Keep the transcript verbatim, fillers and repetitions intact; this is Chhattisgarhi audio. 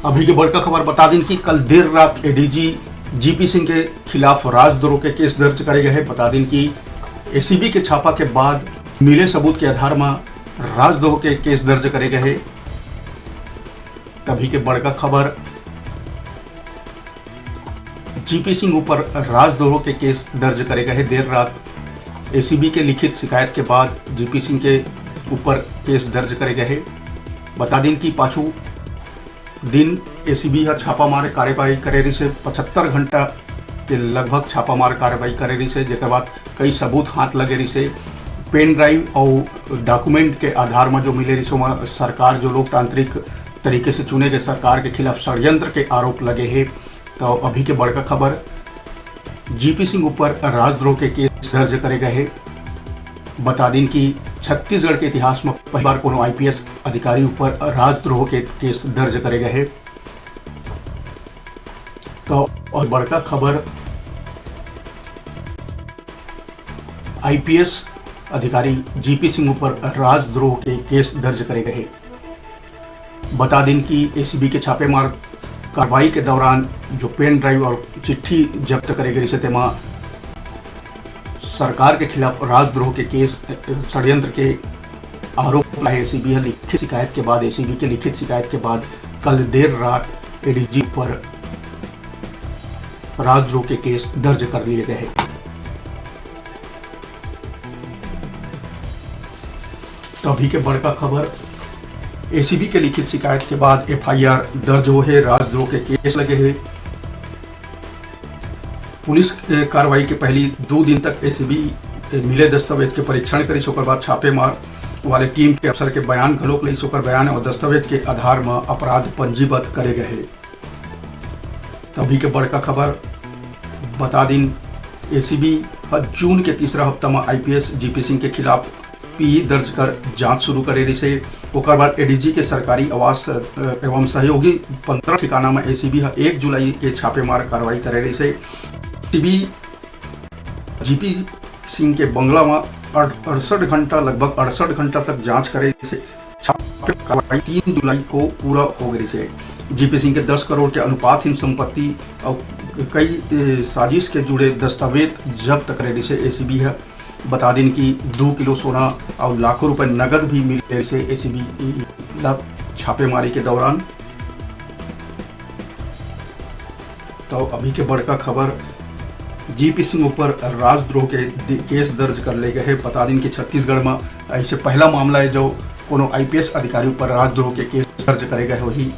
अभी के बड़का खबर बता दिन कि कल देर रात एडीजी जीपी सिंह के खिलाफ राजद्रोह के केस दर्ज करे गए हे। बता दिन कि एसीबी के छापा के बाद मिले सबूत के आधार म राजद्रोह के केस दर्ज करे गए हे। तभी के बड़का खबर, जीपी सिंह ऊपर राजद्रोह के केस दर्ज करे गए हे। देर रात एसीबी के लिखित शिकायत के बाद जीपी सिंह के ऊपर केस दर्ज करे गए हे। बता दिन कि पाछू दिन एसीबी ह छापामार कार्रवाई करे रिहिस हे, पचहत्तर घंटा के लगभग छापामार कार्रवाई करे रिहिस हे, जेकर बाद कई सबूत हाथ लगे रिहिस हे। पेन ड्राइव अउ डॉक्यूमेंट के आधार म जो मिले रिहिस हे, ओमा सरकार जो लोकतांत्रिक तरीके से चुने गए सरकार के खिलाफ षड्यंत्र के आरोप लगे हे। तो अभी के बड़का खबर, जीपी सिंह ऊपर राजद्रोह के केस दर्ज करे गए हे। बता दिन कि छत्तीसगढ़ के इतिहास में पहली बार कोनो आईपीएस अधिकारी ऊपर राजद्रोह के केस दर्ज करे गए हे। तो और बड़का खबर, आईपीएस अधिकारी जीपी सिंह ऊपर राजद्रोह के केस दर्ज करे गए हे। बता दिन कि एसीबी के छापेमार कार्रवाई के दौरान जो पेन ड्राइव और चिट्ठी जब्त करे गए रिहिस हे, तेमा सरकार के खिलाफ राजद्रोह के केस, षड्यंत्र के आरोप हे। एसीबी ह लिखित शिकायत के बाद, एसीबी के लिखित शिकायत के बाद कल देर रात एडीजी पर राजद्रोह के केस दर्ज कर लिए गए हे। तो अभी के बड़का खबर, एसीबी के लिखित शिकायत के बाद एफआईआर दर्ज होए हे, राजद्रोह के केस लगे हे। पुलिस के कार्रवाई के पहली दू दिन तक एसीबी मिले दस्तावेज के परीक्षण करिस, ओकर बाद छापेमार वाले टीम के अफसर के बयान घलोक लइस, ओकर बयान और दस्तावेज के आधार म अपराध पंजीबद्ध करे गए हे। तभी के बड़का खबर, बता दिन एसीबी ह जून के तीसरा हफ्ता म आईपीएस जीपी सिंह के खिलाफ पीई दर्ज कर जांच शुरू करे रिहिस हे। ओकर बाद एडीजी के सरकारी आवास, अ, एवं सहयोगी पंद्रह ठिकाना म एसीबी ह एक जुलाई के छापेमार कार्रवाई करे रिहिस हे। एसीबी जीपी सिंह के बंगला म अड़-, अड़सठ घंटा, लगभग अड़सठ घंटा तक जांच करे रिहिस हे। छापे कार्रवाई तीन जुलाई को पूरा हो गई से। जीपी सिंह के दस करोड़ के अनुपातहीन संपत्ति और कई, ए, साजिश के जुड़े दस्तावेज जब्त करे रिहिस हे एसीबी ह। बता दिन कि दू किलो सोना और लाखों रुपए नगद भी मिले रिहिस हे एसीबी ला छापेमारी के दौरान। तो अभी के बड़का खबर, जीपी सिंह ऊपर राजद्रोह के दि-, केस दर्ज कर ले गए हे। बता दिन कि छत्तीसगढ़ में ऐसे पहला मामला है जो कोनो आईपीएस अधिकारी ऊपर राजद्रोह के केस दर्ज करे गए होही।